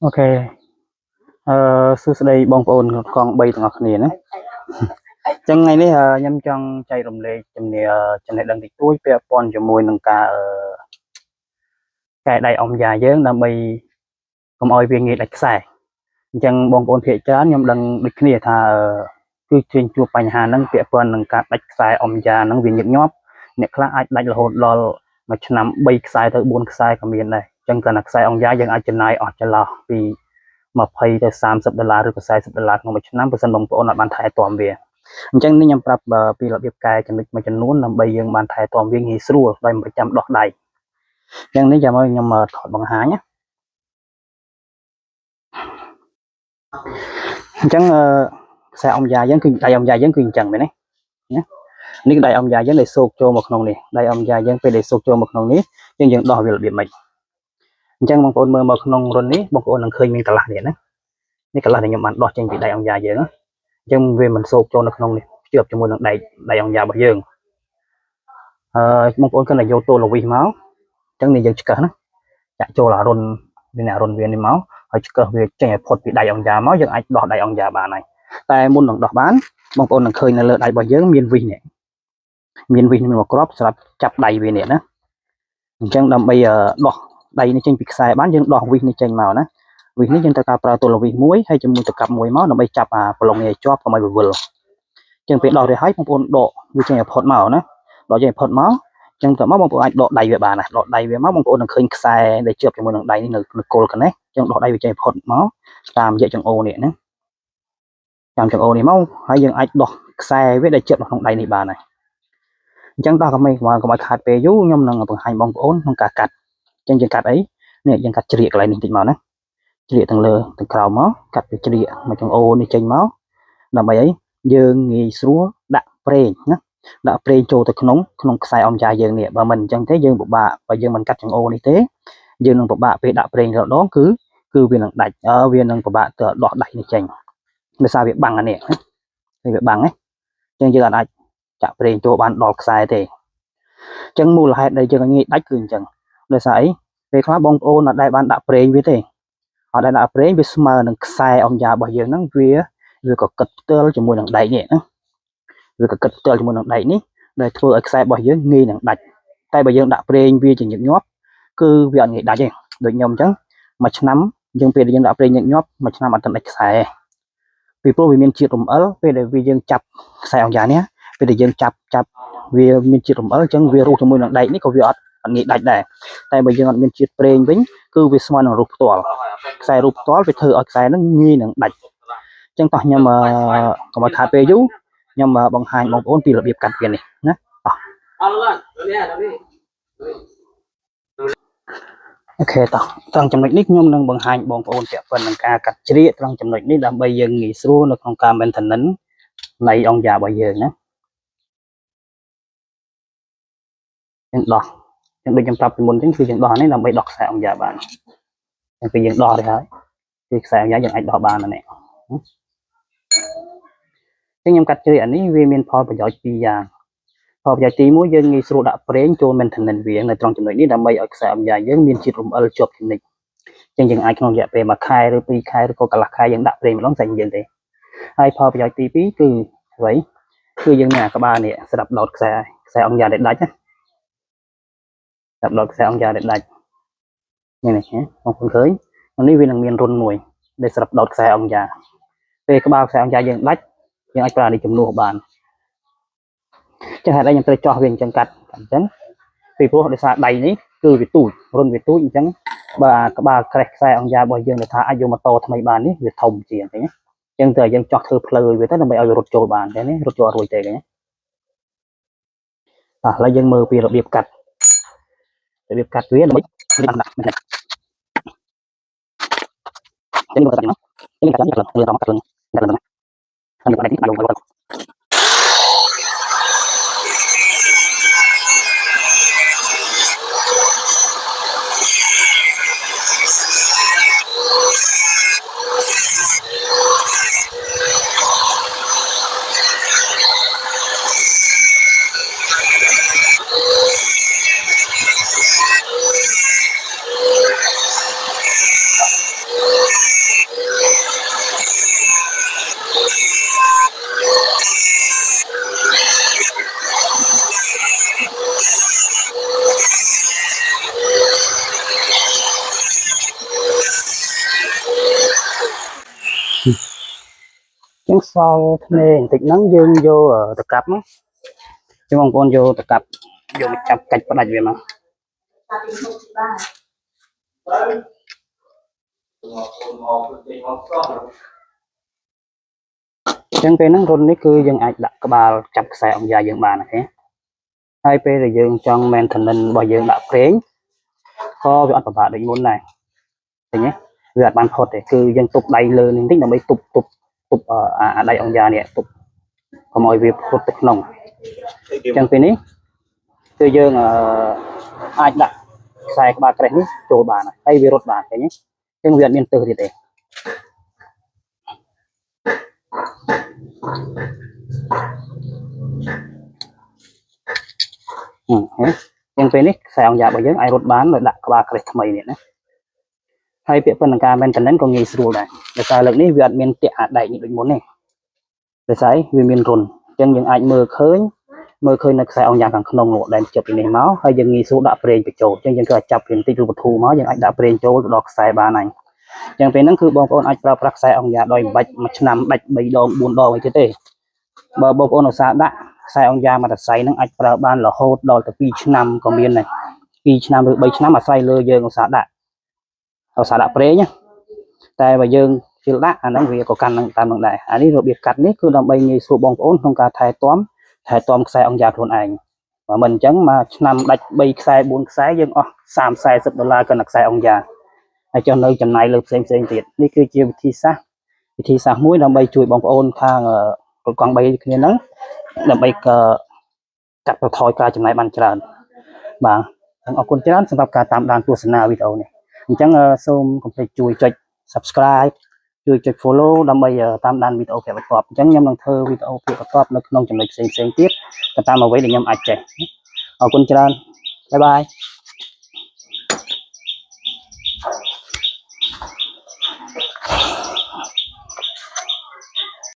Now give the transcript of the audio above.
OK អឺសួស្តីបងប្អូនកង់3ទាំងអស់គ្នាណាអញ្ចឹងថ្ងៃនេះខ្ញុំចង់ចែករំលែកជំនាចំណេះដឹងតិចតួចពាក់ព័ន្ធជាមួយនឹងការកែដៃអុំយ៉ាយើងដើម្បីកុំឲ្យវាងាយដាច់ខ្សែអញ្ចឹងបងប្អូនភាគច្រើនខ្ញុំដឹងដូចគ្នាថាគឺជួញជួបបញ្ហាហ្នឹងពាក់ព័ន្ធនឹងការដាច់ខ្សែអុំយ៉ាហ្នឹងវាញឹកញាប់អ្នកខ្លះអាចដាច់រហូតដល់មួយឆ្នាំ3ខ្សែទៅ4ខ្សែក៏មានដែរអញ្ចឹងកាលណាខ្សែអុំយ៉ាយើងអាចចំណាយអស់ចន្លោះពី20ទៅ30ដុល្លារឬក៏40ដុល្លារក្នុងមួយឆ្នាំបើសិនបងប្អូនអត់បានថែទាំវាអញ្ចឹងនេះខ្ញុំប្រាប់ពីរបៀបកែចំណុចមួយចំនួនដើម្បីយើងបានថែទាំវាងាយស្រួលដោយមិនចាំដោះដៃអញ្ចឹងនេះចាំឲ្យខ្ញុំថតបង្ហាញណាអញ្ចឹងខ្សែអុំយ៉ាយើងគឺដៃអុំយ៉ាយើងគឺអញ្ចឹងមែនទេណានេះដៃអុំយ៉ាយើងដែលសូកចូលមកក្នុងនេះដៃអុំយ៉ាយើងពេលដែលសូកចូលមកក្នុងនេះយើងដោះវារបៀបម៉េចអញ្ចឹងបងប្អូនមើលមកក្នុងរុននេះបងប្អូននឹងឃើញមានកន្លះនេះណានេះកន្លះដែលខ្ញុំបានដោះចេញពីដៃអុំយ៉ាយើងអញ្ចឹងវាមិនសូកចូលនៅក្នុងនេះភ្ជាប់ជាមួយនឹងដៃអុំយ៉ារបស់យើងបងប្អូនគិតតែយកតូលវីសមកអញ្ចឹងនេះយើងឆ្កឹះណាចាក់ចូលអារុននេះអារុនវានេះមកហើយឆ្កឹះវាចេញឲ្យផុតពីដៃអុំយ៉ាមកយើងអាចដោះដៃអុំយ៉ាបានហើយតែមុននឹងដោះបានបងប្អូននឹងឃើញនៅលើដៃរបស់យើងមានវីសនេះមានវីសនេះមួយគ្រាប់សម្រាប់ចាប់ដៃវានេះណាអញ្ចឹងដើម្បីដោះដៃនេះចេញពីខ្សែបានយើងដោះវីសនេះចេញមកណាវីសនេះយើងត្រូវការប្រើតូលវីសមួយហើយជាមួយតកាប់មួយមកដើម្បីចាប់អាប្រឡងនេះឲ្យជាប់កុំឲ្យវិលអញ្ចឹងពេលដោះរួចហើយបងប្អូនដកវាចេញឲ្យផុតមកណាដកចេញឲ្យផុតមកអញ្ចឹងតមកបងប្អូនអាចដកដៃវាបានណាដកដៃវាមកបងប្អូននឹងឃើញខ្សែដែលជាប់ជាមួយនឹងដៃនេះនៅគល់កណេះអញ្ចឹងដកដៃវាចេញផុតមកតាមរយៈចង្អូរនេះណាតាមចង្អូរនេះមកហើយយើងអាចដោះខ្សែវាដែលជាប់នៅក្នុងដៃនេះបានហើយអញ្ចឹងដោះកុំឲ្យខាតពេលយូរខ្ញុំនឹងបង្ហាញបងប្អូនក្នុងការកាត់អញ្ចឹងយើងកាត់អីនេះយើងកាត់ជ្រៀកកន្លែងនេះតិចមកណាជ្រៀកទាំងលើទាំងក្រោមមកកាត់វាជ្រៀកមកចង្អូរនេះចេញមកដើម្បីអីយើងងាយស្រួលដាក់ប្រេងណាដាក់ប្រេងចូលទៅក្នុងខ្សែអុំយ៉ាយើងនេះបើមិនអញ្ចឹងទេយើងពិបាកបើយើងមិនកាត់ចង្អូរនេះទេយើងនឹងពិបាកពេលដាក់ប្រេងរដងគឺវានឹងដាច់វានឹងពិបាកទៅដោះដៃនេះចេញដោយសារវាបាំងអានេះណាវាបាំងណាអញ្ចឹងយើងអាចចាក់ប្រេងចូលបានដល់ខ្សែទេអញ្ចឹងមូលហេតុដែលយើងងាយដាច់គឺអញ្ចឹងដោយសារអីពេលខ្លះបងប្អូនអត់ដែលបានដាក់ប្រេងវាទេអត់ដែលដាក់ប្រេងវាស្មើនឹងខ្សែអុំយ៉ារបស់យើងហ្នឹងវាក៏គិតផ្ទាល់ជាមួយនឹងដែកនេះណាវាក៏គិតផ្ទាល់ជាមួយនឹងដែកនេះដែលធ្វើឲ្យខ្សែរបស់យើងងាយនឹងដាច់តែបើយើងដាក់ប្រេងវាជាញឹកញាប់គឺវាអត់ងាយដាច់ទេដូចខ្ញុំអញ្ចឹងមួយឆ្នាំយើងពេលដែលយើងដាក់ប្រេងញឹកញាប់មួយឆ្នាំអត់ទាន់ដាច់ខ្សែពីព្រោះវាមានជាតិរំអិលពេលដែលវាយើងចាប់ខ្សែអុំយ៉ានេះពេលដែលយើងចាប់វាមានជាតិរំអិលអញ្ចឹងវារុះជាមួយនឹងដែកនេះក៏វាអត់ងាយដាច់ដែរតែបើយើងអត់មានជាតិប្រេងវិញគឺវាស្មើនឹងរុះផ្ទាល់ខ្សែរុះផ្ទាល់វាធ្វើឲ្យខ្សែហ្នឹងងាយនឹងដាច់អញ្ចឹងតោះខ្ញុំកុំឲ្យខាតពេលយូរខ្ញុំបង្ហាញបងប្អូនពីរបៀបកាត់វានេះណាតោះ OK តោះត្រង់ចំណុចនេះខ្ញុំនឹងបង្ហាញបងប្អូនពាក់ព័ន្ធនឹងការកាត់ជ្រៀកត្រង់ចំណុចនេះដើម្បីយើងងាយស្រួលនៅក្នុងការ maintenance នៃអង្គយ៉ារបស់យើងណាយើងដោះយើងដូចខ្ញុំប្រាប់ពីមុនអញ្ចឹងគឺយើងដោះនេះដើម្បីដោះខ្សែអង្គយ៉ាបានតែពេលយើងដោះទៅហើយគឺខ្សែអង្គយ៉ាយើងអាចដោះបានណានេះអញ្ចឹងខ្ញុំកាត់ជ្រៀកអានេះវាមានផលប្រយោជន៍ពីរយ៉ាងផលប្រយោជន៍ទី1យើងងាយស្រួលដាក់ប្រេងចូល maintenance វានៅត្រង់ចំណុចនេះដើម្បីឲ្យខ្សែអង្គយ៉ាយើងមានជាតិរំអិលជាប់ជានិច្ចអញ្ចឹងយើងអាចក្នុងរយៈពេល1ខែឬ2ខែឬក៏កន្លះខែយើងដាក់ប្រេងម្ដងស្អែកយើងទេហើយផលប្រយោជន៍ទី2គឺអ្វីគឺយើងមានអាក្បាលនេះស្រាប់ដោតខ្សែអង្គយ៉ាដែលដាច់ណាស្រាប់ដោតខ្សែអង្គយ៉ាដែលដាច់នេះនេះបងប្អូនឃើញនេះវានឹងមានរុនមួយដែលស្រាប់ដោតខ្សែអង្គយ៉ាពេលក្បាលខ្សែអង្គយ៉ាយើងដាច់យើងអាចប្រើនេះជំនួសបានចឹងហេតុអីខ្ញុំត្រូវចោះវាអញ្ចឹងកាត់អញ្ចឹងពីព្រោះដោយសារដៃនេះគឺវាទូចរុនវាទូចអញ្ចឹងបើអាក្បាលក្រេះខ្សែអង្គយ៉ារបស់យើងដែលថាអាចយកម៉ូតូថ្មីបាននេះវាធំជាងអញ្ចឹងអញ្ចឹងតើយើងចោះធ្វើផ្លូវវាទៅដើម្បីឲ្យវារត់ចូលបានទេនេះរត់ចូលអត់រួចទេឃើញទេបាទឥឡូវយើងមើលពីរបៀបកាត់វាដើម្បីដាក់នេះមកកាត់នេះកាត់នេះកាត់កាត់កាត់កាត់ ចឹងសល់ធ្នេបន្តិចហ្នឹងយើងយកតកាប់មកចឹងបងប្អូនយកតកាប់យកមកចាប់កាច់ផ្ដាច់វាមក ចឹងពេលហ្នឹងរុននេះគឺយើងអាចដាក់ក្បាលចាប់ខ្សែអង្គយ៉ាយើងបាន OK ហើយពេលដែលយើងចង់ maintenance របស់យើងដាក់ប្រេងក៏វាអត់ពិបាកដូចមុនដែរឃើញទេវាអត់បានផុតទេគឺយើងទប់ដៃលើនេះបន្តិចដើម្បីទប់ទប់ទប់អាដៃអង្គយ៉ានេះទប់កុំឲ្យវាផុតទៅក្នុងចឹងពេលនេះគឺយើងអឺអាចដាក់ខ្សែក្បាលក្រេះនេះចូលបានហើយវារត់បានឃើញទេចឹងវាអត់មានទើសទៀតទេ ហឹមហ៎ជាងពេលនេះខ្សែអង្គយ៉ារបស់យើងអាចរត់បានដោយដាក់ក្បាលក្រេះថ្មីនេះណាហើយពាក្យប៉ុណ្ណឹងការ maintenance ក៏ងាយស្រួលដែរដោយសារលើកនេះវាអត់មានតាក់អាដែកនេះដូចមុនទេដោយសារអីវាមានរុនអញ្ចឹងយើងអាចមើលឃើញមើលឃើញនៅខ្សែអង្គយ៉ាខាងក្នុងនោះដែលជាប់ពីនេះមកហើយយើងងាយស្រួលដាក់ប្រេងបញ្ចូលអញ្ចឹងយើងក៏ចាប់វាបន្តិចឬបធូរមកយើងអាចដាក់ប្រេងចូលទៅដល់ខ្សែបានហើយអញ្ចឹងពេលហ្នឹងគឺបងប្អូនអាចប្រើប្រាស់ខ្សែអង្គយ៉ាដោយមិនបាច់មួយឆ្នាំដាច់3ដង4ដងអីទៀតទេបើបងប្អូនឧស្សាហ៍ដាក់ខ្សែអង្គយ៉ាមួយរស័យហ្នឹងអាចប្រើបានរហូតដល់ទៅ2ឆ្នាំក៏មានដែរ2ឆ្នាំឬ3ឆ្នាំអាស្រ័យលើយើងឧស្សាហ៍ដាក់ឧស្សាហ៍ដាក់ប្រេងណាតែបើយើងជិលដាក់អាហ្នឹងវាក៏កាន់នឹងតាមនឹងដែរអានេះរបៀបកាត់នេះគឺដើម្បីងាយស្រួលបងប្អូនក្នុងការថែទាំថែទាំខ្សែអង្គយ៉ាខ្លួនឯងបើមិនអញ្ចឹងមួយឆ្នាំដាច់3ខ្សែ4ខ្សែយើងអស់30 40ដុល្លារកិនតែខ្សែអង្គយ៉ាហើយចុះនៅចំណាយលើផ្សេងផ្សេងទៀតនេះគឺជាវិធីសាស្ត្រវិធីសាស្ត្រមួយដើម្បីជួយបងប្អូនខាងរថកង់3គ្នាហ្នឹងដើម្បីក៏កាត់បន្ថយការចំណាយបានច្រើនបាទអរគុណច្រើនសម្រាប់ការតាមដានទស្សនាវីដេអូនេះអញ្ចឹងសូមកុំភ្លេចជួយចុច Subscribe ជួយចុច Follow ដើម្បីតាមដានវីដេអូភាគបន្ទាប់អញ្ចឹងខ្ញុំនឹងធ្វើវីដេអូភាគបន្ទាប់នៅក្នុងចំណុចផ្សេងៗទៀតទៅតាមអ្វីដែលខ្ញុំអាចចេះអរគុណច្រើន bye bye.